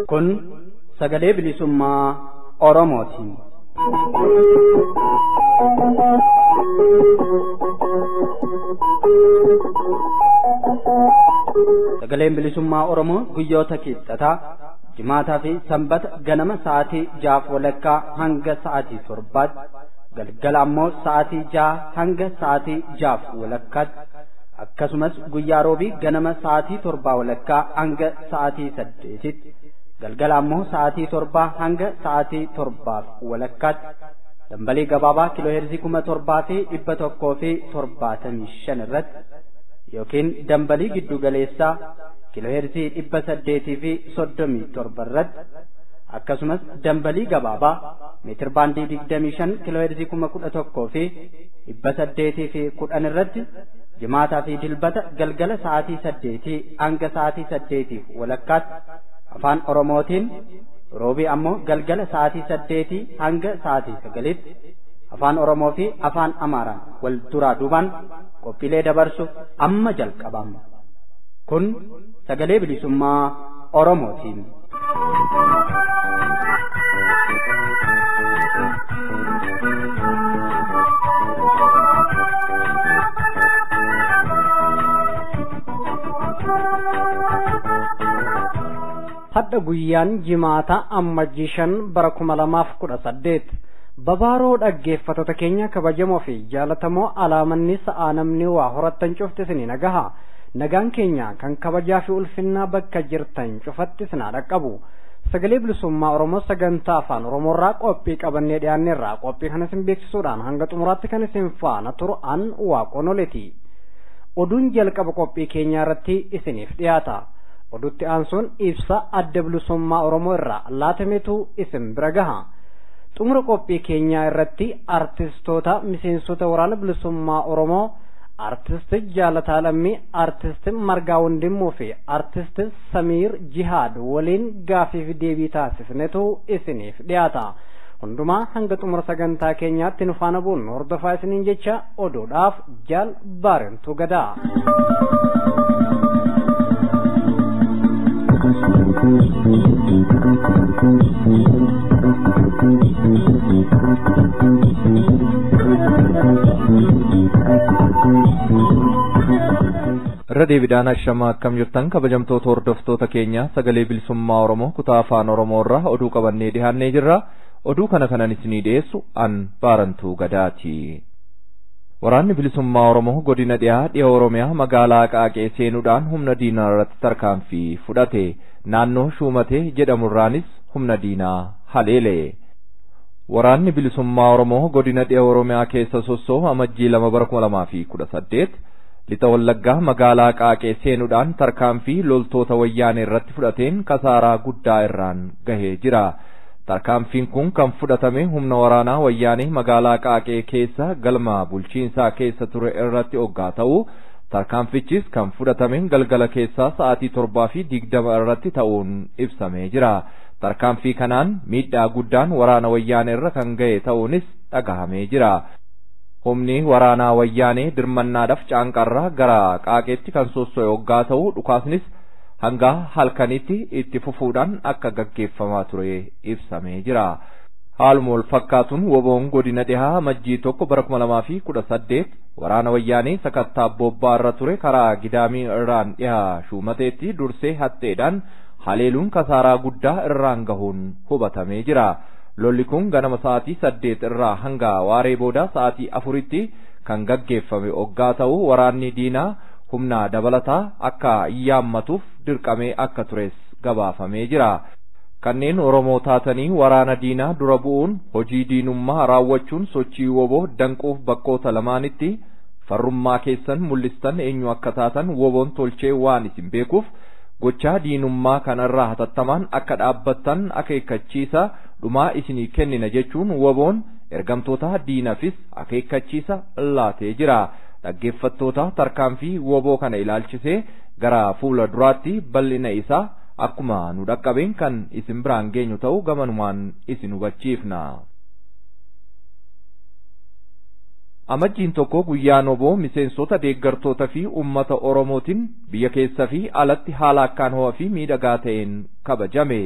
Kun sagalee bilisummaa Oromootiin. Sagaleen bilisummaa Oromoo guyyoota kibxataa, jimaataa fi sanbata ganama sa'aatii 6:30 hanga sa'aatii 7tti, galgala ammoo sa'aatii 6 hanga sa'aatii 6:30tti, akkasumas guyyaa roobii ganama sa'aatii 7:30 hanga sa'aatii 8tti, galgala ammoo sa'aatii 7 hanga sa'aatii 7:30tti dambalii gabaabaa kiilooheerzii 7175 irratti yookiin dambalii giddu galeessaa kiilooheerzii 837 irratti, akkasumas dambalii gabaabaa meetir baandii 25 kiilooheerzii 11,810 irratti jimaataa fi dilbata galgala sa'aatii 8 hanga sa'aatii 8:30tti afaan Oromootiin, roobii ammoo galgala sa'aatii 8 hanga sa'aatii 9tti afaan Oromoo fi afaan Amaaraan wal duraa duubaan qophiilee dabarsu amma jalqabama. Kun sagalee bilisummaa Oromootiin. Hadha guyyaan jimaata ammajjii 5 bara 2018 babaaroo dhaggeeffattoota keenya kabajamoo fi jaalatamoo alaamanni sa'aa namni waa horattan cufti isinii nagaha. Nagaan keenya kan kabajaa fi ulfinnaa bakka jirtan cufatti isinaa dhaqqabu. Sagalee bilisummaa Oromoo sagantaa afaan Oromoorraa qophii qabannee dhiyaanneerraa qophii kana isin beeksisuudhaan hanga xumuraatti kan isin faana turu an Waaqonoleeti. Oduun jalqaba qophii keenyaa irratti isiniif dhiyaata. Oduutti aansuun ibsa adda bilisummaa Oromoo irraa laatametu isin bira gaha. Xumura qophii keenyaa irratti artistoota miseensota waraana bilisummaa Oromoo artist Jaalataa Lammii, artist Margaa Wandimmoo fi artist Samiir Jihaad waliin gaafiif deebii taasisnetu isiniif dhiyaata. Hundumaa hanga xumura sagantaa keenyaatti nu faana bu'uun hordofaa isiniin jecha oduudhaaf Jaal Baarentuu Gadaa. Irra deebiidhaan ashamaa akkam jirtan kabajamtoota hordoftoota keenya sagalee bilisummaa Oromoo kutaa afaan Oromoo irraa oduu qabannee dhiyaannee jirra. Oduu kana kanan isinii dhiyeessu an Baarantuu Gadaati. Waraanni bilisummaa Oromoo godina dhiyaa dhiha Oromiyaa magaalaa Qaaqee seenuudhaan humna diinaa irratti tarkaanfii fudhate. Naannoo Shuumatee jedhamurraanis humna diinaa haleele. Waraanni bilisummaa Oromoo godina dhiha Oromiyaa keessa sossoo'u amajjii 2 bara 2018 lixa Wallaggaa magaalaa Qaaqee seenuudhaan tarkaanfii loltoota wayyaanee irratti fudhateen kasaaraa guddaa irraan gahee jira. Tarkaanfiin kun kan fudhatame humna waraanaa wayyaanee magaalaa Qaaqee keessa galma bulchiinsaa keessa ture irratti hoggaa ta'u, tarkaanfichis kan fudhatame galgala keessaa sa'aatii 7:20 irratti ta'uun ibsamee jira. Tarkaanfii kanaan miidhaa guddaan waraana wayyaanee irra kan gahe ta'uunis dhagahamee jira. Humni waraanaa wayyaanee dirmannaadhaaf caanqarraa gara Qaaqeetti kan sosso'e hoggaa ta'u, dhukaasnis hanga halkanitti itti fufuudhaan akka gaggeeffamaa ture ibsamee jira. Haaluma wal fakkaatuun woboon godina dhihaa amajjii 1 bara 2018 waraana wayyaanee sakattaa bobbaa irra ture karaa gidaamii irraan dhihaa Shuumateetti dursee hatteedhaan haleeluun kasaaraa guddaa irraan gahuun hubatamee jira. Lolli kun ganama sa'aatii 8 irraa hanga waaree booda sa'aatii 4tti kan gaggeeffame hoggaa ta'u, waraanni diinaa humna dabalataa akka yaammatuuf dirqamee akka tures gabaafamee jira. Kanneen Oromoo taatanii waraana diinaa dura bu'uun hojii diinummaa raawwachuun sochii woboo danquuf bakkoota lamaanitti farrummaa keessan mul'istan eenyu akka taatan woboon tolchee waan isin beekuuf gochaa diinummaa kanarraa hatattamaan akka dhaabbattan akeekkachiisa dhumaa isinii kennina jechuun woboon ergamtoota diinaafis akeekkachiisa laatee jira. Dhaggeeffattoota tarkaanfii woboo kana ilaalchisee gara fuula duraatti bal'ina isaa Akkuma nu dhaqqabeen kan isin biraan geenyu ta'uu gamanumaan isin hubachiifna. Amajjiin tokko guyyaan oboo miseensota deeggartoota fi uummata Oromootiin biyya keessa fi alatti haala akkaan ho'aa fi miidhagaa ta'een kabajame.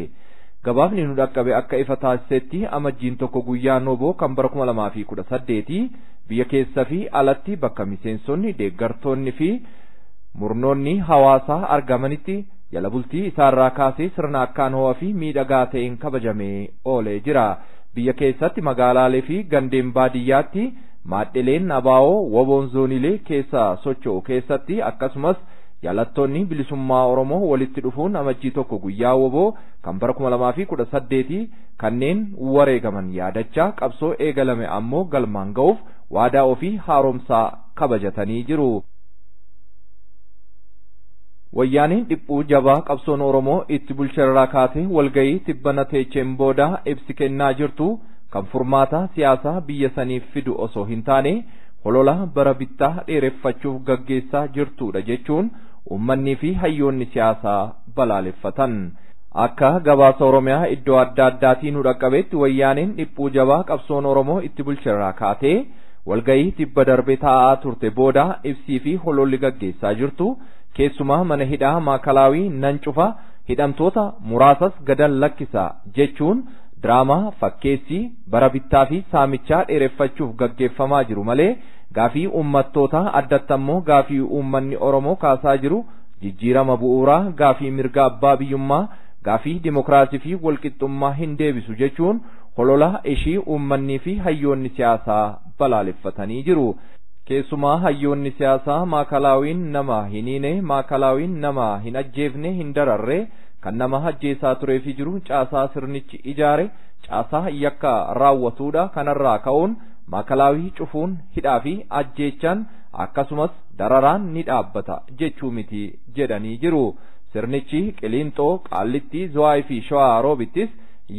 Gabaafni nu dhaqqabe akka ifa taasisetti amajjiin tokko guyyaan oboo kan bara 2018 biyya keessa fi alatti bakka miseensonni deeggartoonni fi murnoonni hawaasaa argamanitti jala bultii isaarraa kaasee sirna akkaan ho'aa fi miidhagaa ta'een kabajamee oolee jira. Biyya keessatti magaalaalee fi gandeen baadiyyaatti maadhileen abaa'oo woboon zoonilee keessa socho'u keessatti akkasumas jaalattoonni bilisummaa Oromoo walitti dhufuun amajjii tokko guyyaa woboo kan bara 2018 kanneen wareegaman yaadachaa qabsoo eegalame ammoo galmaan ga'uuf waadaa ofii haaromsaa kabajatanii jiru. Wayyaaneen dhiphuu jabaa qabsoon Oromoo itti bulcharraa kaatee walgayii tibbana teecheen booda ibsi kennaa jirtu kan furmaata siyaasaa biyya saniif fidu osoo hin taane holola bara bittaa dheereffachuuf gaggeessaa jirtudha jechuun ummannii fi hayyoonni siyaasaa balaaleffatan. Akka gabaasa Oromiyaa iddoo adda addaatiin nu dhaqqabetti wayyaaneen dhiphuu jabaa qabsoon Oromoo itti bulcharraa kaatee walgayii tibba darbe taa'aa turte booda ibsii fi hololli gaggeessaa jirtu keessumaa mana hidhaa maakalaawii nan cufa hidhamtoota muraasas gadan lakkisa jechuun diraamaa fakkeessii bara bittaa fi saamichaa dheereffachuuf gaggeeffamaa jiru malee gaafii uummattootaa addatti ammoo gaafii uummanni Oromoo kaasaa jiru jijjiirama bu'uuraa gaafii mirga abbaa biyyummaa gaafii dimokiraasii fi walqixxummaa hin deebisu jechuun holola ishii uummannii fi hayyoonni siyaasaa balaaleffatanii jiru. Keessumaa hayyoonni siyaasaa maakalaawiin nama hin hiine maakalaawiin nama hin ajjeefne hin dararre kan nama ajjeesaa turee fi jiru caasaa sirnichi ijaare caasaa yakka raawwatuudha kanarraa ka'uun maakalaawii cufuun hidhaa fi ajjeechaan akkasumas dararaan ni dhaabbata jechuu miti jedhanii jiru. Sirnichi Qiliinxoo, Qaallittii, Zuwaayii fi Shawaa Roobittis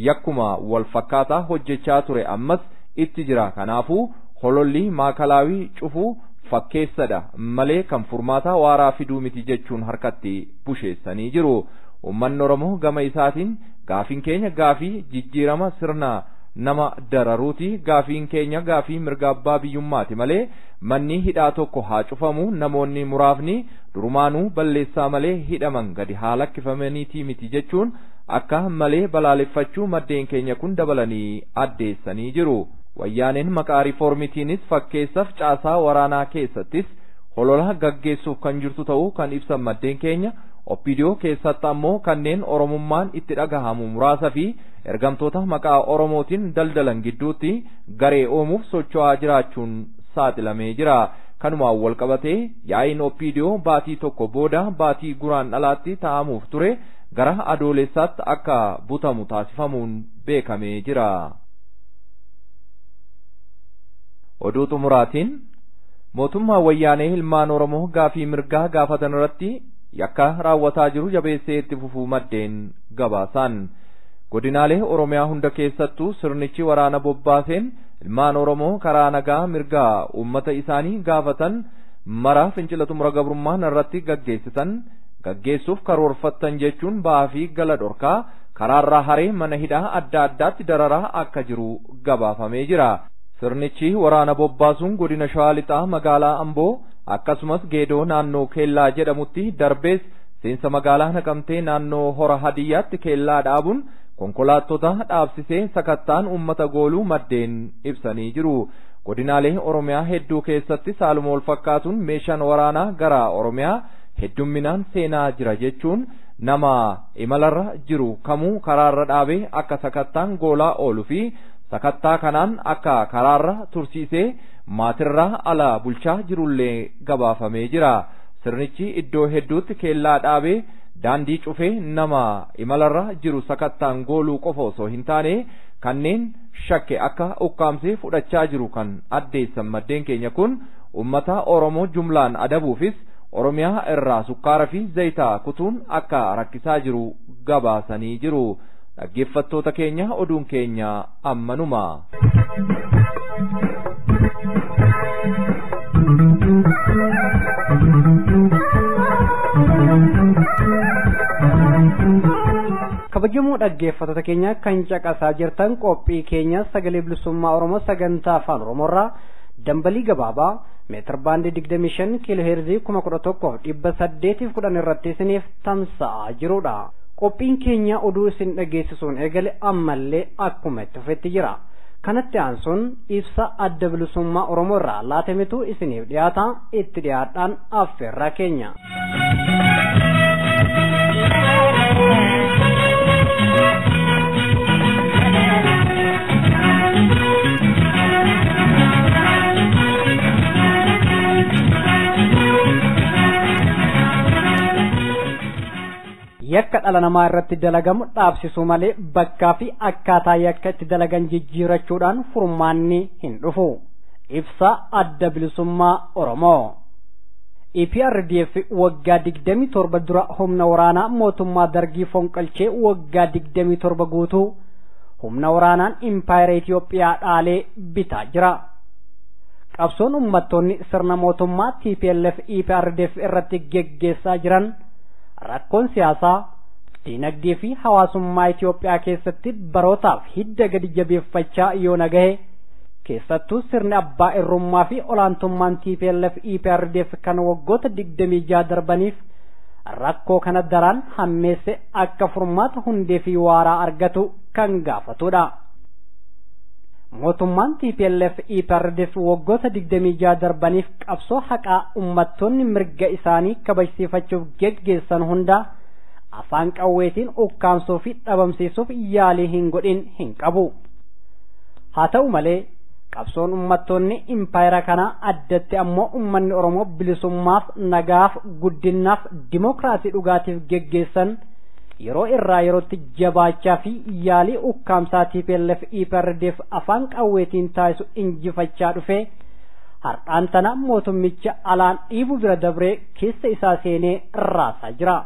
yakkuma wal fakkaataa hojjechaa ture ammas itti jira. Kanaafuu hololli maakalaawii cufuu fakkeessadha malee kan furmaata waaraa fiduu miti jechuun harkatti busheessanii jiru. Uummanni Oromoo gama isaatiin gaafiin keenya gaafii jijjiirama sirna nama dararuuti gaafiin keenya gaafii mirga abbaa biyyummaati malee manni hidhaa tokko haa cufamu namoonni muraafni durumaanuu balleessaa malee hidhaman gadi haa lakkifamaniitii miti jechuun akka malee balaaleffachuu maddeen keenya kun dabalanii addeessanii jiru. Wayyaaneen maqaa riiformitiinis fakkeessaaf caasaa waraanaa keessattis holola gaggeessuuf kan jirtu ta'uu kan ibsan maddeen keenya Oppidiyoo keessatti ammoo kanneen Oromummaan itti dhagahamu muraasa fi ergamtoota maqaa Oromootiin daldalan gidduutti garee uumuuf socho'aa jiraachuun saaxilamee jira. Kanumaan wal qabatee yaa'iin Oppidiyoo baatii tokko booda baatii guraan dhalaatti taa'amuuf ture gara adoolessaatti akka butamu taasifamuun beekamee jira. Oduu xumuraatiin mootummaa wayyaanee ilmaan Oromoo gaafii mirgaa gaafatan irratti yakka raawwataa jiru jabeessee itti fufuu maddeen gabaasan. Godinaalee Oromiyaa hunda keessattuu sirnichi waraana bobbaaseen ilmaan Oromoo karaa nagaa mirgaa uummata isaanii gaafatan mara fincila xumura gabrummaan irratti gaggeessitan gaggeessuuf karoorfattan jechuun ba'aa fi gala dhorkaa karaarraa haree mana hidhaa adda addaatti dararaa akka jiru gabaafamee jira. Sirnichi waraana bobbaasuun godina Shawaa Lixaa magaalaa Amboo akkasumas Geedoo naannoo Keellaa jedhamutti darbees seensa magaalaa Naqamtee naannoo Hora Hadiyyaatti keellaa dhaabuun konkolaattota dhaabsisee sakattaan uummata gooluu maddeen ibsanii jiru. Godinaalee Oromiyaa hedduu keessatti saaluma wal fakkaatuun meeshaan waraanaa gara Oromiyaa heddumminaan seenaa jira jechuun nama imalarra jiru kamuu karaarra dhaabee akka sakattaan goolaa ooluu fi sakattaa kanaan akka karaarra tursiisee maatirraa ala bulchaa jirullee gabaafamee jira. Sirnichi iddoo hedduutti keellaa dhaabee daandii cufee nama imalarra jiru sakattaan gooluu qofa osoo hin taane kanneen shakke akka ukkaamsee fudhachaa jiru kan addeessan maddeen keenya kun uummata Oromoo jumlaan adabuufis Oromiyaa irraa sukkaara fi zayitaa kutuun akka rakkisaa jiru gabaasanii jiru. Dhaggeeffattoota keenya oduun keenya ammanuma. Kabajamoo dhaggeeffattoota keenya kan caqasaa jirtan qophii keenya sagalee bilisummaa Oromoo sagantaa afaan Oromoorraa dambalii gabaabaa meetir baandii 25 kiiloo heerzii 11,810 irratti isiniif tamsa'aa jirudha. Qophiin keenya oduu isin dhageessisuun eegale ammallee akkuma itti fufetti jira. Kanatti aansuun ibsa adda bilisummaa Oromoo irraa laatametu isiniif dhiyaata itti dhiyaadhaan affeerraa keenya. Yakka dhala namaa irratti dalagamu dhaabsisuu malee bakkaa fi akkaataa yakka itti dalagan jijjiirachuudhaan furmaanni hin dhufu. Ibsa adda bilisummaa Oromoo. EPRDF waggaa 27 dura humna waraanaa mootummaa dargii fonqolchee waggaa 27 guutuu humna waraanaan impaayera Itoophiyaa dhaalee bitaa jira. Qabsoon uummattoonni sirna mootummaa TPLF EPRDF irratti geggeessaa jiran rakkoon siyaasaa, diinagdee fi hawaasummaa Itoophiyaa keessatti barootaaf hidda gadi jabeeffachaa yoo nagahe keessattuu sirni abbaa irrummaa fi olaantummaan TPLF EPRDF kan waggoota 26 darbaniif rakkoo kana daraan hammeesse akka furmaata hundee fi waaraa argatu kan gaafatudha. Mootummaan TPLF EPRDF waggoota 26 darbaniif qabsoo haqaa uummattoonni mirga isaanii kabajsiifachuuf geggeessan hunda afaan qawweetiin ukkaamsuu fi dhabamsiisuuf yaalii hin godhin hin qabu. Haa ta'u malee qabsoon uummattoonni impaayera kanaa addatti ammoo uummanni Oromoo bilisummaaf, nagaaf, guddinaaf, dimookiraasii dhugaatiif geggeessan yeroo irraa yerootti jabaachaa fi yaalii ukkaamsaa TPLF EPRDF afaan qawweetiin taasisu injifachaa dhufe har'aan tana mootummicha alaan dhiibu bira dabree keessa isaa seenee raasaa jira.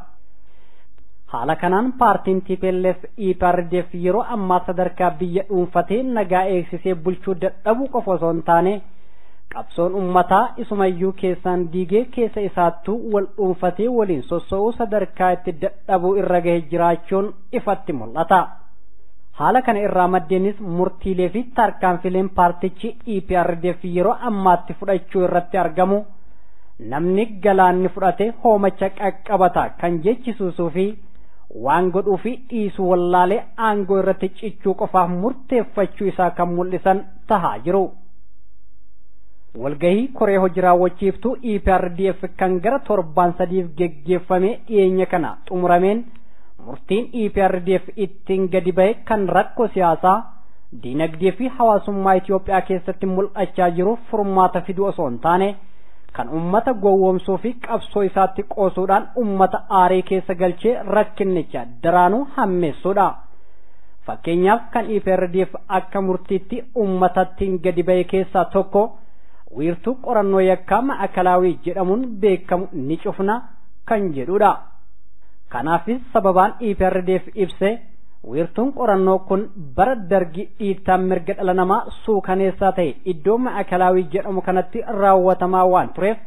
Haala kanaan paartiin TPLF EPRDF yeroo ammaa sadarkaa biyya dhuunfatee nagaa eegsisee bulchuu dadhabuu qofa osoo hin taane qabsoon uummataa isumayyuu keessaan diigee keessa isaattuu wal dhuunfatee waliin sossoo'uu sadarkaa itti dadhabuu irra gahe jiraachuun ifatti mul'ata. Haala kana irraa maddeenis murtiilee fi tarkaanfileen paartichi EPRDF yeroo ammaatti fudhachuu irratti argamu namni galaanni fudhate hoomacha qaqqabata kan jechisiisuu fi waan godhuu fi dhiisuu wallaalee aangoo irratti cichuu qofaaf murteeffachuu isaa kan mul'isan tahaa jiru. Walgahii koree hojii raawwachiiftuu EPRDF kan gara torbaan sadiif geggeeffame dhiyeenya kana xumurameen murtiin EPRDF ittiin gadi ba'e kan rakkoo siyaasaa, diinagdee fi hawaasummaa Itoophiyaa keessatti mul'achaa jiru furmaata fiduu osoo hin taane kan ummata gowwoomsuu fi qabsoo isaatti qoosuudhaan ummata aaree keessa galchee rakkinnicha daraanuu hammeessuudha. Fakkeenyaaf kan EPRDF akka murtiitti ummatattiin gadi ba'e keessaa tokko wiirtuu qorannoo yakkaa ma'akalaawii jedhamuun beekamu ni cufna kan jedhudha. Kanaafis sababaan EPRDF ibse wiirtuun qorannoo kun bara dargi dhiittaan mirga dhala namaa suukaneessaa ta'e iddoo ma'akalaawii jedhamu kanatti raawwatamaa waan tureef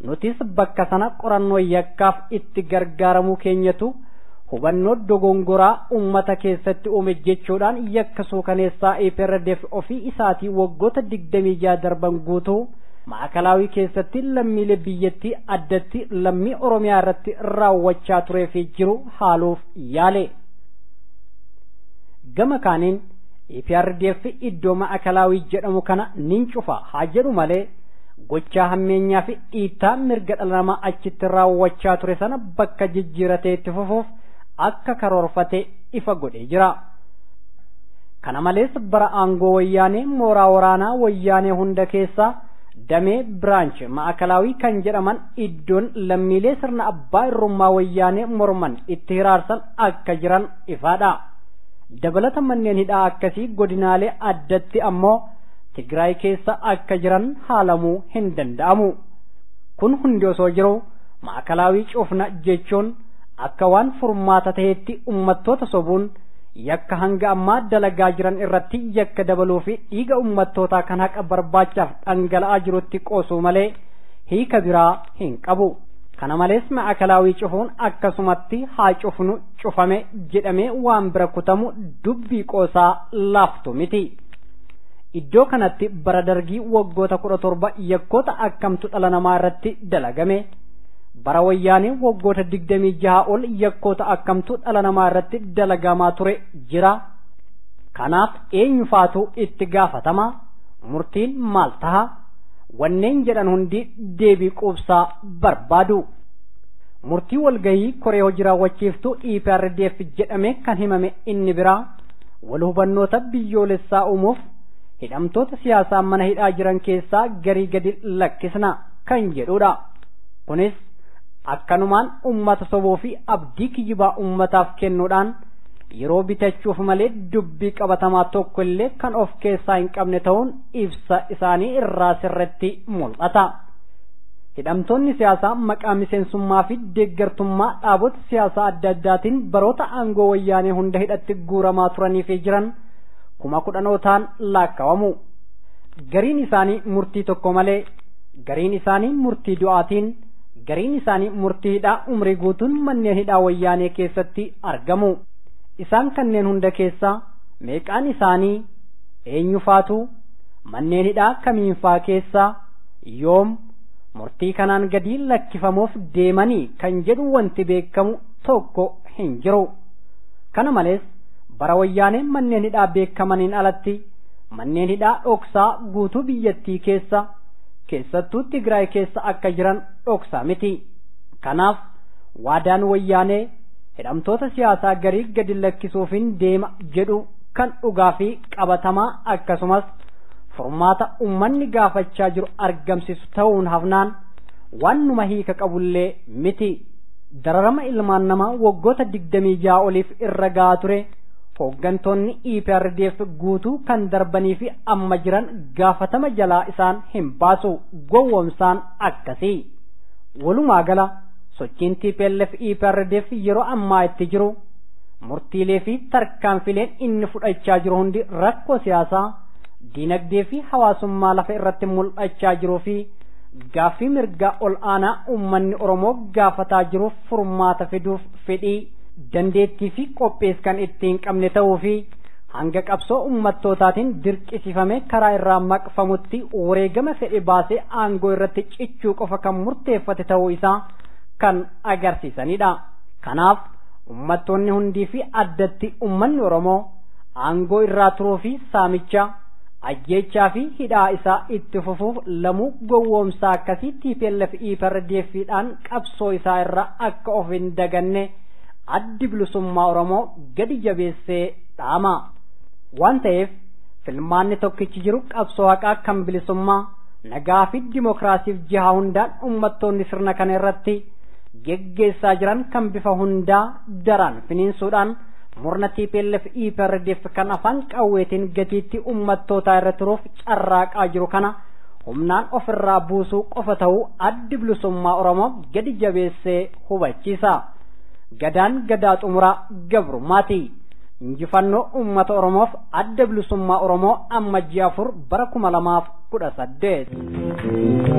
nutis bakka sana qorannoo yakkaaf itti gargaaramuu keenyatu hubannoo dogongoraa uummata keessatti uume jechuudhaan yakka suukaneessaa EPRDF ofii isaatii waggoota 26 darban guutuu ma'akalaawii keessatti lammiilee biyyattii addatti lammii Oromiyaa irratti raawwachaa turee fi jiru haaluuf yaale. Gama kaaniin EPRDF iddoo ma'akalaawii jedhamu kana nin cufa haa jedhu malee gochaa hammeenyaa fi dhiittaa mirga dhala namaa achitti raawwachaa ture sana bakka jijjiiratee itti fufuuf akka karoorfate ifa godhee jira. Kana malees bara aangoo wayyaanee mooraa waraanaa wayyaanee hunda keessaa damee biraanch ma'akalaawii kan jedhaman iddoon lammiilee sirna abbaa irrummaa wayyaanee morman itti hiraarsan akka jiran ifaadha. Dabalata manneen hidhaa akkasii godinaalee addatti ammoo Tigraay keessa akka jiran haalamuu hin danda'amu. Kun hundi osoo jiru ma'akalaawii cufna jechuun akka waan furmaata ta'etti uummattoota sobuun yakka hanga ammaa dalagaa jiran irratti yakka dabaluu fi dhiiga uummattootaa kan haqa barbaachaaf dhangala'aa jirutti qoosuu malee hiika biraa hin qabu. Kana malees Ma'akalaawii cufuun akkasumatti haa cufnu cufame jedhamee waan bira kutamu dubbii qoosaa laaftu miti. Iddoo kanatti bara dargii waggoota 17 yakkoota akkamtu dhala namaa irratti dalagame, bara wayyaanee waggoota 26 ol yakkoota akkamtu dhala namaa irratti dalagamaa ture jira. Kanaaf eenyufaatu itti gaafatama? Murtiin maal taha? Wanneen jedhan hundi deebii quubsaa barbaadu. Murtii walgahii koree hojii raawwachiiftuu EPRDF jedhame kan himame inni biraa wal hubannoota biyyoolessaa uumuuf hidhamtoota siyaasaa mana hidhaa jiran keessaa garii gadi lakkisna kan jedhudha. Kunis akkanumaan ummata soboo fi abdii kijibaa ummataaf kennuudhaan yeroo bitachuuf malee dubbii qabatamaa tokko illee kan of keessaa hin qabne ta'uun ibsa isaanii irraa sirriitti mul'ata. Hidhamtoonni siyaasaa maqaa miseensummaa fi deeggartummaa dhaabota siyaasaa adda addaatiin baroota aangoo wayyaanee hunda hidhatti guuramaa turanii fi jiran 10,000 lakkaa'amu. Gariin isaanii murtii tokko malee, gariin isaanii murtii du'aatiin, gariin isaanii murtii hidhaa umrii guutuun manneen hidhaa wayyaanee keessatti argamu. Isaan kanneen hunda keessaa meeqaan isaanii eenyufaatu manneen hidhaa kamiinfaa keessaa yoom murtii kanaan gadi lakkifamuuf deemanii kan jedhu wanti beekamu tokko hin jiru. Kana malees bara wayyaaneen manneen hidhaa beekamaniin alatti manneen hidhaa dhoksaa guutuu biyyattii keessa keessattuu Tigraay keessa akka jiran dhoksaa miti. Kanaaf waadaan wayyaanee hidhamtoota siyaasaa garii gadi lakkisuufin deema jedhu kan dhugaa fi qabatamaa akkasumas furmaata ummanni gaafachaa jiru argamsiisu ta'uun hafnaan waan numa hiika qabullee miti. Dararama ilmaan namaa waggoota 26 oliif irra gahaa ture hooggantoonni EPRDF guutuu kan darbanii fi amma jiran gaafatama jalaa isaan hin baasu gowwoomsaan akkasii. Walumaa gala sochiin TPLF EPRDF yeroo ammaa itti jiru murtiilee fi tarkaanfileen inni fudhachaa jiru hundi rakkoo siyaasaa, diinagdee fi hawaasummaa lafa irratti mul'achaa jiruu fi gaaffii mirgaa ol aanaa uummanni Oromoo gaafataa jiruuf furmaata fiduuf fedhii dandeettii fi qophees kan ittiin qabne ta'uu fi hanga qabsoo uummattootaatiin dirqisiifame karaa irraa maqfamutti wareegama fedhe baasee aangoo irratti cichuu qofa kan murteeffate ta'uu isaa kan agarsiisanidha. Kanaaf uummattoonni hundii fi addatti uummanni Oromoo aangoo irraa turuu fi saamicha ajjeechaa fi hidhaa isaa itti fufuuf lamuu gowwoomsaa akkasii TPLF EPRDF dhaan qabsoo isaa irraa akka of hin daganne addi bilisummaa Oromoo gadi jabeessee dhaama. Waan ta'eef filmaanni tokkichi jiru qabsoo haqaa kan bilisummaa nagaa fi dimookiraasiif jiha hundaan uummattoonni sirna kana irratti geggeessaa jiran kan bifa hundaa daraan finiinsuudhaan murna TPLF EPRDF kan afaan qawweetiin gatiitti uummattootaa irra turuuf carraaqaa jiru kana humnaan ofirraa buusuu qofa ta'uu addi bilisummaa Oromoo gadi jabeessee hubachiisa. Gadaan gadaa xumuraa gabrummaati. Injifannoo uummata Oromoof adda bilisummaa Oromoo amma ji'a 4 bara 2018.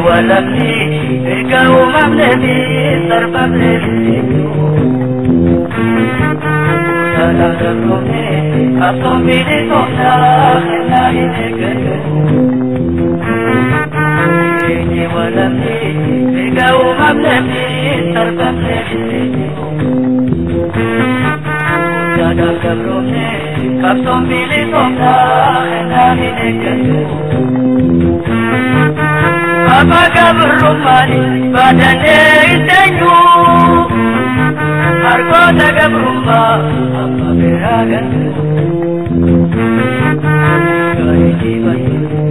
Walabni erga uumamneefi sarbamneefi Jaalala gabroomne qabsoon bilisummaa kennaa hin eeggannu. Jireenyi walabni erga uumamneefi sarbamneefi Jaalala gabroomne qabsoon bilisummaa kennaa hin eeggannu. Baba gabrummaani baadannee hin teenyu. Harkoota gabrummaa amma biraa gannu.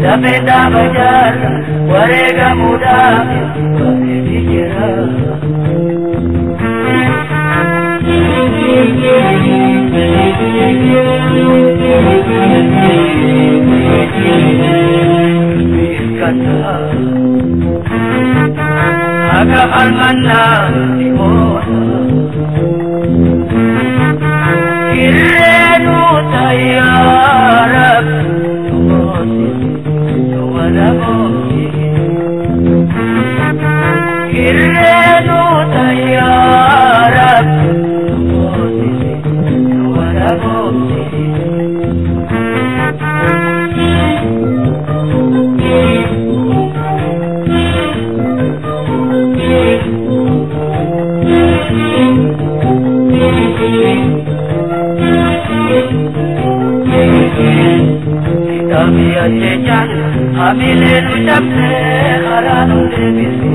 Lafee dhaaba jaarra wareegamuudhaaf bareedii jira. Akka falmannaa ni moona. Irreenu tayyaara nu moosisi nu walaboomsi. Irreenu tayyaara nu moosisi nu walaboomsi. Kitaabni jechaan hamilee nu cabsee karaa nu deebisu.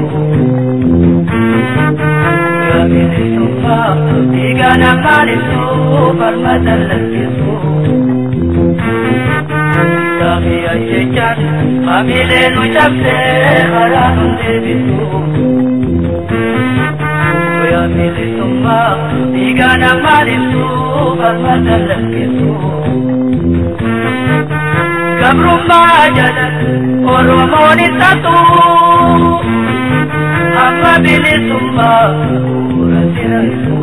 Bilisummaa dhiiga namaan ibsu falma dallansiisu. Kitaabni jechaan hamilee nu cabsee karaa nu deebisu. Bilisummaa dhiiga namaan ibsu falma dallansiisu. Gabrummaa jala Oromoon hin taatu amma bilisummaa bu'uura sirriisu.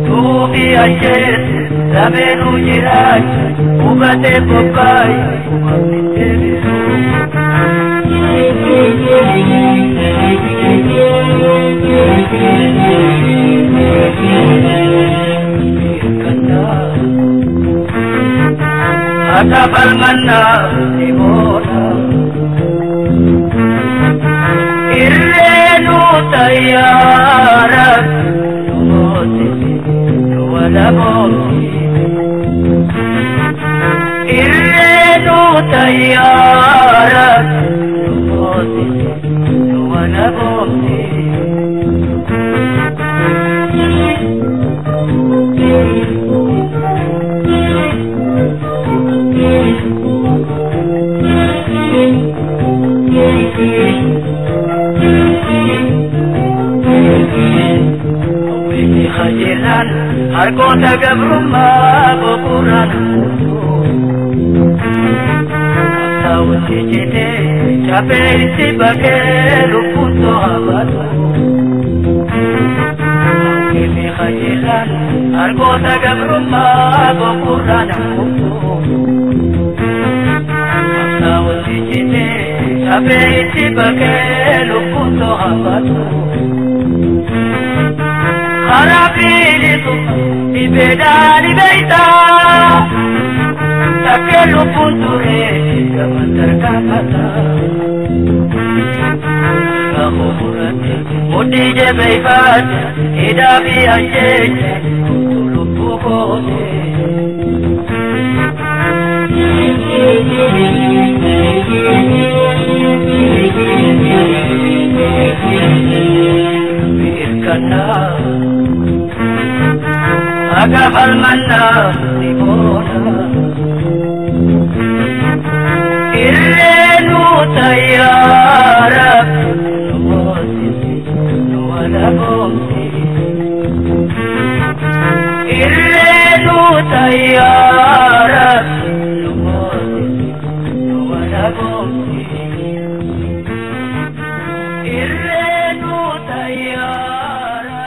Tuufi ajjeese lameenuu jiraacha hubatee bobbaaye uumamni deebisu. Akka falmannaa ni moona. Irreenu tayyaara nu moosisi nu walaboomsi. Irreenu tayyaara nu moosisi nu walaboomsi. Qajeelaan harkoota gabrummaa boqorraan Qabsaa'utti citee chapee itti baqee lubbuun to'abatu. Hawwiifi qajeelaan harkoota gabrummaa boqorraan Qabsaa'utti citee chapee itti baqee lubbuun to'abatu. Harabiitu dhibeedhaan beeyta takkee lubbuun ture gama tarkaanfata. Mudhii jabeeffatte hidhaa fi ajjeecha lubbuu goote. Hirkannaa. Akka falmannaa ni moona. Irreenu tayyaara nu moosisi nu walaboomsi. Irreenu tayyaara nu moosisi nu walaboomsi. Irreenu tayyaara.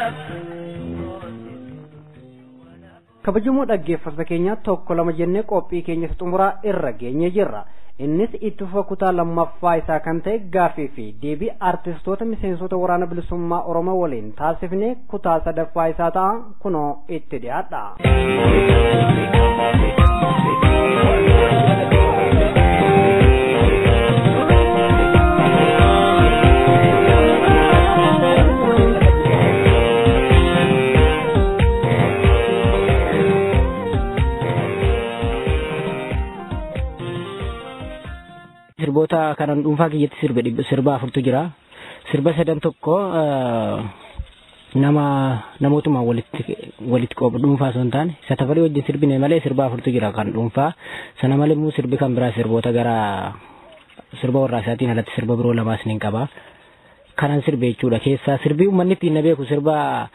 Kabajamoo dhaggeeffattoota keenya tokko lama jennee qophii keenya xumuraa irra geenye jirra. Innis itti fufa kutaa lammaffaa isaa kan ta'e gaaffii fi deebii artistoota miseensota waraana bilisummaa Oromoo waliin taasifne kutaa sadaffaa isaa ta'a kunoo itti dhiyaadha. Sirboota kanan dhuunfaa kiyyatti sirbe sirba afurtu jira. Sirba sadan tokko nama namootuma walitti qobu dhuunfaa osoo hin taane isa tafarii wajjin sirbine malee sirba afurtu jira kan dhuunfaa. Sana malee immoo sirbi kan biraa sirboota gara sirba warraa isaatiin alatti sirba biroo lamaas ni qaba. Kanan sirbe jechuudha keessaa sirbi uummanni ittiin na beeku sirba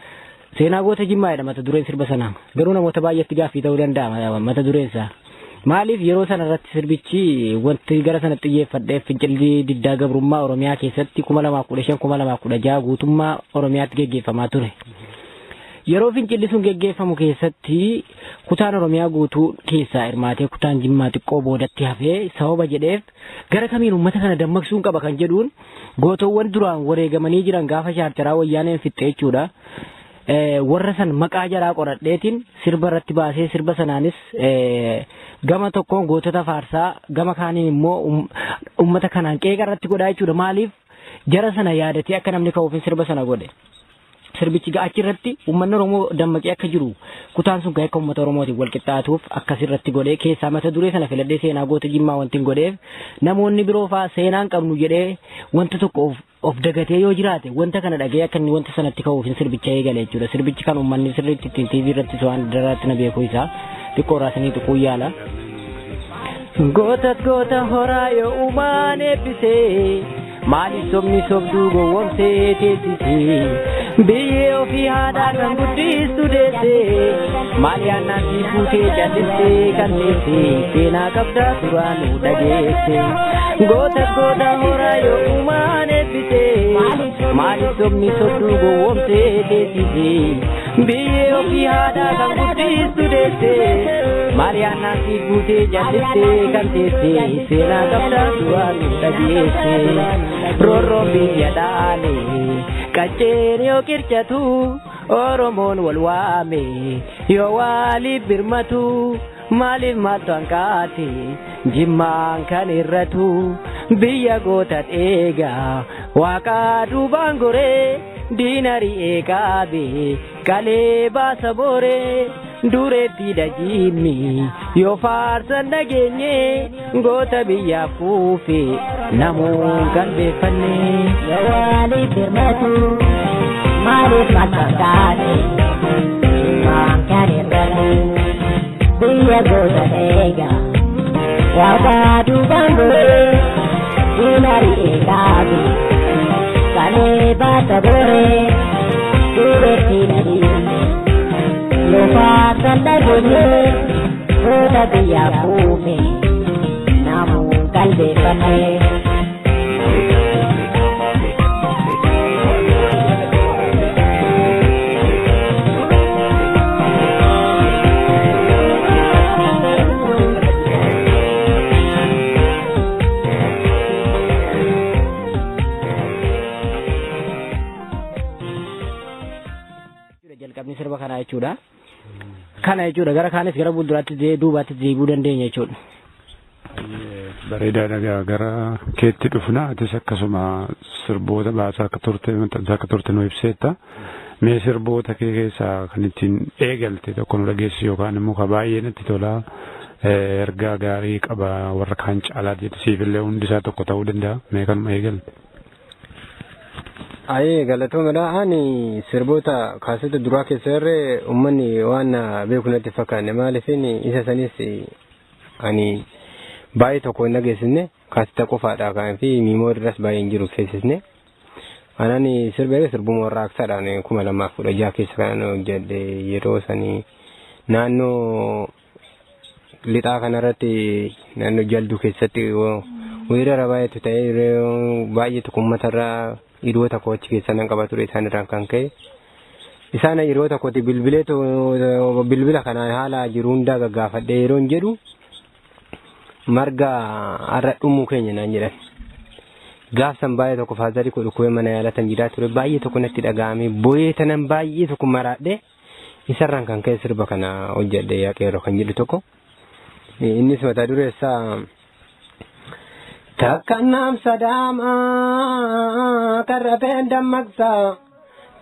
seenaa goota Jimmaadha mata dureen sirba sanaa. Garuu namoota baay'eetti gaaffii ta'uu danda'a mata dureen isaa. Maaliif yeroo sana irratti sirbichi wanti gara sanatti xiyyeeffadheef fincilli diddaa gabrummaa Oromiyaa keessatti 2015 2016 guutummaa Oromiyaatti geggeeffamaa ture. Yeroo fincilli sun geggeeffamu keessatti kutaan Oromiyaa guutuu keessaa hirmaatee kutaan Jimmaa xiqqoo boodatti hafee sababa jedheef gara kamiin uummata kana dammaqsuun qaba kan jedhuun gootowwan duraan wareegamanii jiran gaafa shaarcharaa wayyaaneen fixxe jechuudha. Warra san maqaa jaraa qoradheetiin sirba irratti baasee sirba sanaanis gama tokkoon gootota faarsaa gama kaaniin immoo uummata kanaan qeeqa irratti godhaa jechuudha. Maaliif jara sana yaadatee akka namni ka'uufin sirba sana godhe. Sirbichi achirratti uummanni Oromoo dammaqee akka jiru kutaan sun akka uummata Oromootiin wal qixxaatuuf akkasirratti godhee keessaa mata duree sana filadhee seenaa goota Jimmaa wanti hin godheef namoonni biroo faa seenaan qabnu jedhee wanta tokko of dagatee yoo jiraate wanta kana dhagee akka inni wanta sanatti ka'uuf hin sirbicha eegale jechuudha. Sirbichi kan uummanni sirriitti ittiin TV irratti waan daraatti na beeku isaa xiqqoo raasanii tuquu yaala. Goota goota horaa yoo uumaan eebbisee maaliif sobni sobduu gowwoomsee teessisee biyyee ofii haadhaa kan guddistu deessee maali aannan si fuutee jallistee kan teessee seenaa qabdaa suuraa nu dhageesse goota goota horaa yoo uumaan eebbisee maaliif sobni sobduu gowwoomsee teessisee biyyee ofii haadhaa kan guddistu deessee maali aannan si fuutee jallistee kan teessee seenaa qabdaa suuraa nu dhageesse. Roorroo biyya dhaale qacceen yoo qircatu Oromoon wal waame yoo waliif birmatu maaliif maaltu hanqaate Jimmaan kan irratu biyya goota dheega waaqa duubaan goree diinarii eegaabe qalee baasa booree dureetti dhajimmi yoo faarsan dhageenye goota biyyaaf kuufe namuun qalbeeffanne. Yoo waliif birmatu maaliif maaltu hanqaate Jimmaan kan irratu biyya goota dheega waaqa duubaan goree diinarii eegaabe qalee baasa booree dureetti dhajimmi. Yoo faarsan dhageenye goota biyyaaf kuufe namuun qalbeeffanne. Jalqabni sirba kanaa jechuudha. Kana jechuudha gara kaanis gara fuulduraatti duubaatti deebi'uu dandeenya jechuudha. Bareedaadha gara keetti dhufna atis akkasuma sirboota baasaa akka turte maxxansaa akka turte nu ibseetta. Mee sirboota kee keessaa kan ittiin eegalte tokko nu dhageessi yookaan immoo ka baay'ee natti tolaa ergaa gaarii qaba warra kaan caalaa jedhu siifillee hundi isaa tokko ta'uu danda'a mee kanuma eegalte. Ayee galatoomadha. Ani sirboota kaasota duraa keessa irree uummanni waan beeku natti fakkaanne maaliifin isa sanis ani baay'ee tokko hin dhageessisne kaasota qofaadha kan fi miimooriirras baay'ee hin jiru feesisne. Anaan sirba irra sirbuma warraaqsaadhaan 2016 keessa kan hojjedhe yeroo sanii naannoo lixaa kanarratti naannoo jalduu keessatti weerara baay'eetu ta'e baay'eetu uummatarraa hiriyoota koo achi keessa nan qaba ture isaan irraan kan ka'e. Isaan hiriyoota kooti bilbila kanaan haala jiru hundaa gaggaafadhee yeroo hin jedhu marga har'a dhumuu keenya naan jedhan. Gaafsan baay'ee tokko faazarii koo dhukkubee mana yaalatan jiraa ture baay'ee tokko natti dhaga'ame booyee tanan baay'ee tokko maraadhe isarraan kan ka'e sirba kana hojjedhe yaa qeerroo kan jedhu tokko. Innis mata dureessaa Takka naam sadaamaa karra feen dammaqsaa.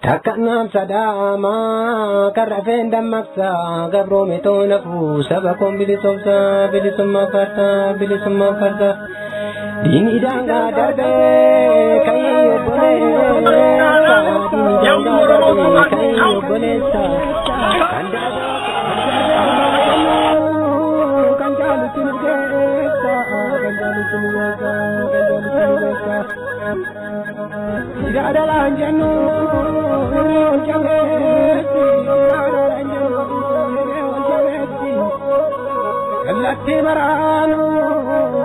Takka naam sadaamaa karra feen dammaqsaa. Gabroome toona fuu saba koon bilisoomsaa bilisummaa farsaa bilisummaa farsaa. Diinii daangaa darbee kayyee obboleessaa. Diinii daangaa darbee kayyee obboleessaa. Kan kan jaalutti nu geessaa. Kan jaalutti nu geessaa. Kan jaalutti nu geessaa. Jaadalaan jennu ol jabeessi. Jaadalaan jennu ol jabeessi. Kallattii maraanu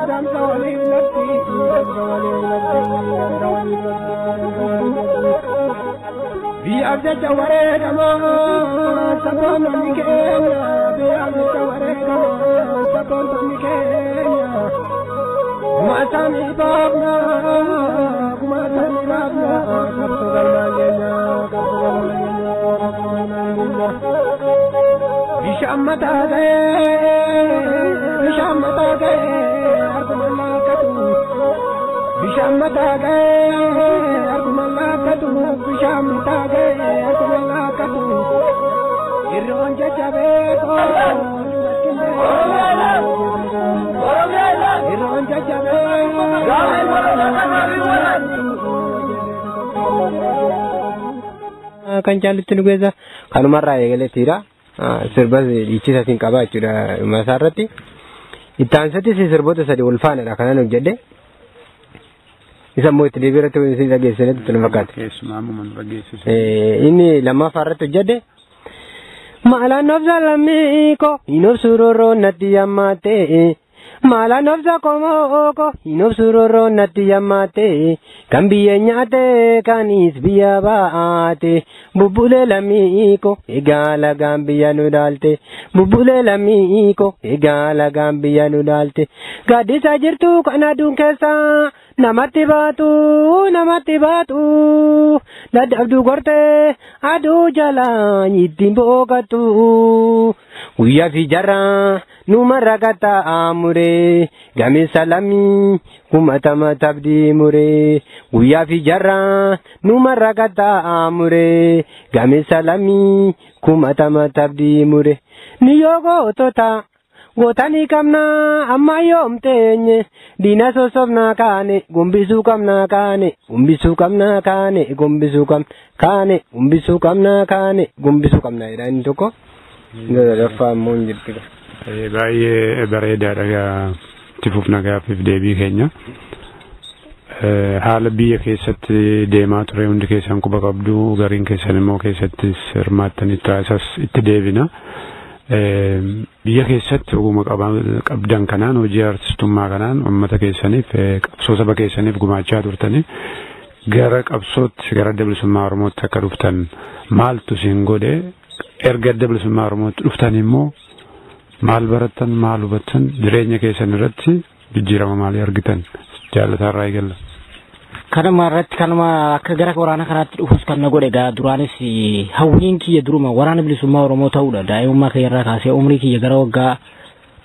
damsa waliif latti damsa waliif latti damsa waliif latti. Biyyaaf jecha wareegamaa sabboon namni keenya biyyaaf jecha wareegamaa sabboon namni keenya. Gumaataanii baafna gumaataanii baafna qabsoo galmaan keenya qabsoo galmaan keenya qabsoo galmaan keenya. Bishaan mataa ga'ee bishaan mataa ga'ee harkuma laakkatu bishaan mataa ga'ee harkuma laakkatu bishaan mataa ga'ee harkuma laakkatu irroon jajjabeekoo irroon jajjabeekoo. Kan jaallattu nu keessa kanumarraa eegaleetiidha. Sirba dhiichisa qaba jechuudha masaa irratti. Itti aansattis sirboota sadi wal faanadha kanan hojjedhe. Isa immoo itti deebii irratti isin dhageessanitti itti nu fakkaata. Keessumaa ammuma nu dhageessise. Inni lammaffaa irratti hojjedhe. Maalaan obsa lammiiko hin obsu rooroo natti yammaate. Maalaan obsa komooko hin obsu rooroo natti yammaate. Kan biyya nyaate kanis biyya baate. Bubbulee lammiiko egaa lagaan biyya nu dhaalte. Bubbulee lammiiko egaa lagaan biyya nu dhaalte. Gaaddisa jirtu kan aduun keessa namatti baatu namatti baatu. Dadhabduu gortee aduu jalaan ittiin boqottu. Guyyaa fi jarraa numarra qaxxaamuree gameessa lammii kumatama tabdii muree. Guyyaa fi jarraa numarra qaxxaamuree gameessa lammii kumatama tabdii muree. Ni yoo gootota gootanii qabnaa amma yoom teenye diina sosobnaa kaane gombisuu qabnaa kaane gombisuu qabnaa kaane gombisuu qabna kaane gombisuu qabnaa kaane gombisuu qabnaa jedha inni tokko. Sadaffaa immoo hin jirti. Baay'ee bareedaadha itti fufna gaaffiif deebii keenya. Haala biyya keessatti deemaa ture hundi keessan quba qabdu gariin keessan immoo keessattis hirmaattanii taasisas itti deebina. Biyya keessatti oguma qabdan kanaan hojii artistummaa kanaan uummata keessaniif qabsoo saba keessaniif gumaachaa turtanii gara qabsootti gara adda bilisummaa Oromootti akka dhuftan maaltu isin godhe erga adda bilisummaa Oromootti dhuftan immoo maal barattan maal hubattan jireenya keessan irratti jijjiirama maalii argitan jaalataa eegalla. Kanuma irratti kanuma akka gara waraana kanaatti dhufus kan na godhe egaa duraanis hawwiin kiyya duruma waraana bilisummaa Oromoo ta'uudha. Daa'imummaa kiyya irraa kaasee umrii kiyya gara waggaa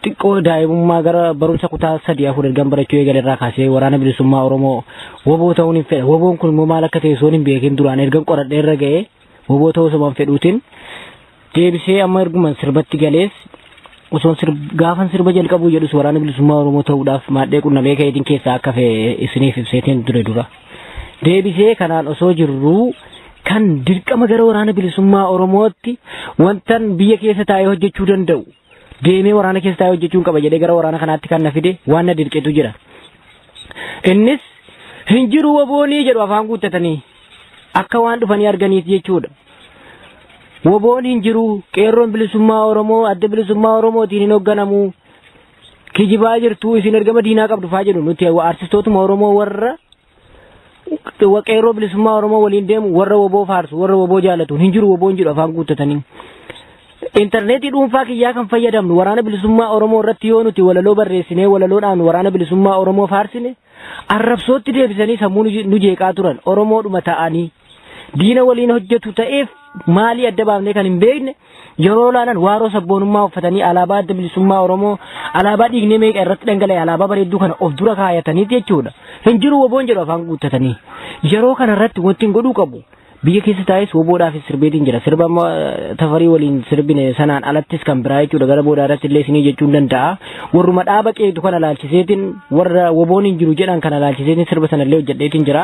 xiqqoo daa'imummaa gara barumsa kutaa 3 4 ergan barachuu eegale irraa kaasee waraana bilisummaa Oromoo woboo ta'uun hin fedha. Woboon kun immoo maal akka ta'e osoo hin beekin duraan ergan qoradhee irra ga'ee woboo ta'uu osoo fedhuutiin deebisee amma erguman sirbatti galees osoon gaafan sirba jalqabuu jedhus waraana bilisummaa Oromoo ta'uudhaaf maadhee qunnamee ka'eetiin keessaa akka fe'e isiniif ibseetiin ture dura. Deebisee kanaan osoo jirruu kan dirqama gara waraana bilisummaa Oromootti wantan biyya keessa taa'ee hojjechuu danda'u deemee waraana keessa taa'ee hojjechuun qaba jedhee gara waraana kanaatti kan na fide waan na dirqetu jira. Innis hin jiru woboonii jedhu afaan guuttatanii akka waan dhufanii arganiif jechuudha. Woboon hin jiru qeerroon bilisummaa Oromoo adda bilisummaa Oromootiin hin hoogganamu kijibaa jirtu isin ergama diinaa qabdu faa jedhu nuti artistootuma Oromoo warra qeerroo bilisummaa Oromoo waliin deemu warra woboo faarsu warra woboo jaalatu hin jiru woboon jedhu afaan guuttatanii. Intarneetii dhuunfaa kiyyaa kan fayyadamnu waraana bilisummaa Oromoo irratti yoo nuti walaloo barreessinee walaloodhaan waraana bilisummaa Oromoo faarsine arrabsootti deebisanii sammuu nu jeeqaa turan Oromoodhuma ta'anii diina waliin hojjetu ta'eef maalii adda baafnee kan hin beekne yeroo laalan waaroo sabboonummaa uffatanii alaabaa adda bilisummaa Oromoo alaabaa dhiignee meeqa irratti dhangala'e alaabaa bareedduu kana of dura kaayataniiti jechuudha. Hin jiru woboon jedhu afaan guuttatanii yeroo kana irratti wanti hin godhuu qabu biyya keessa taa'es woboodhaafis sirbeetiin jira sirba tafarii waliin sirbine sanaan alattis kan biraa jechuudha gara boodaa irratti illee isinii jechuun danda'a warruma dhaaba qeetu kana laalchiseetiin warra woboon hin jiru jedhan kana laalchiseetiin sirba sanallee hojjedheetiin jira.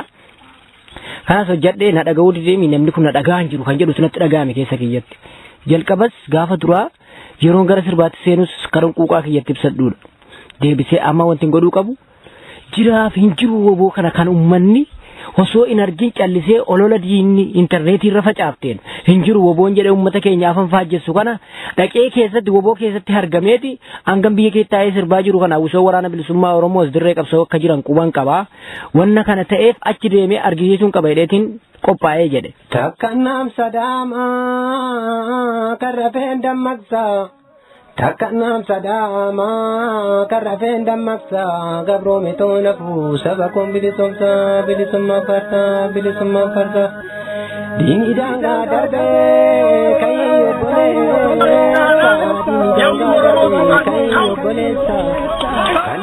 Kanas hojjedhee na dhaga'uu dideemi namni kun na dhagaa hin jiru kan jedhu sanatti dhaga'ame keessa kiyyatti. Jalqabas gaafa duraa yeroon gara sirbaatti seenus karan quuqaa kiyyatti ibsadhuudha. Deebisee amma wanti hin godhuu qabu jiraaf hin jiru woboo kana kan uummanni Osoo hin argin callisee olola diinni intarneetii irra facaafteen hin jiru woboon jedhee uummata keenya afan faajjessu kana dhaqee keessatti woboo keessatti argameeti hangam biyya kee taa'ee sirbaa jiru kana hawwisoo waraana bilisummaa Oromoos dirree qabsoo akka jiran quban qabaa. Wanna kana ta'eef achi deemee argisiisuun qaba jedheetiin qophaa'ee jedhe. Takka naamsa daamaa kan rafeen dammaqsaa. Takka naamsa daamaa kan rafeen dammaqsaa. Gabroome toona fuu saba koon bilisumsaa bilisummaa farsaa bilisummaa farsaa. Diinii daangaa darbee kayyee obboleessa. Diinii daangaa darbee kayyee obboleessa. Kan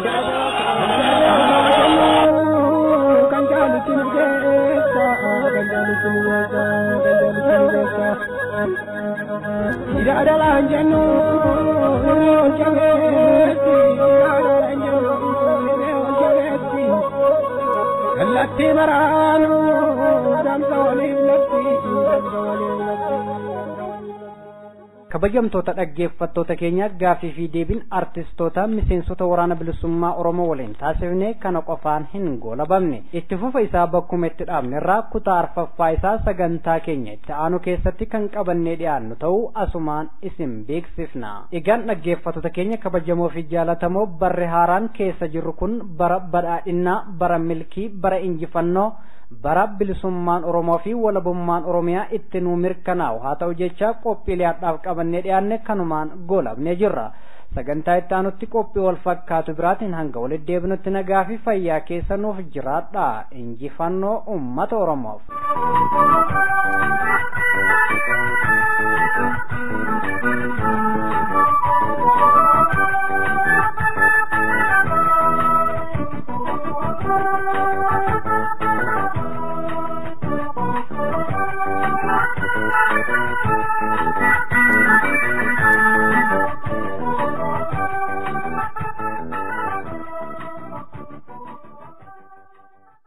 Kan jaalutti nu geessa kan jaalutti nu geessa kan jaalutti nu geessa. Ilaadalaan jennu ol jabeetti ilaadalaan jennu ol jabeetti kallattii maraanu damsa waliif latti damsa waliif latti. Kabajamtoota dhaggeeffattoota keenya gaaffii fi deebiin artistoota miseensota waraana bilisummaa Oromoo waliin taasifne kana qofaan hin goolabamne. Itti fufa isaa bakkuma itti dhaabne irraa kutaa arfaffaa isaa sagantaa keenya itti aanu keessatti kan qabannee dhiyaannu ta'uu asumaan isin beeksifna. Egaan dhaggeeffattoota keenya kabajamoo fi jaalatamoo barri haaraan keessa jirru kun bara badhaadhinnaa, bara milkii, bara injifannoo bara bilisummaan Oromoo fi walabummaan Oromiyaa itti nuu mirkanaa'u haa ta'u jecha qophiilee har'aaf qabannee dhiyaanne kanumaan goolabnee jirra. Sagantaa itti aanutti qophii wal fakkaatu biraatiin hanga walitti deebinutti nagaa fi fayyaa keessa nuuf jiraadha. Injifannoo uummata Oromoof.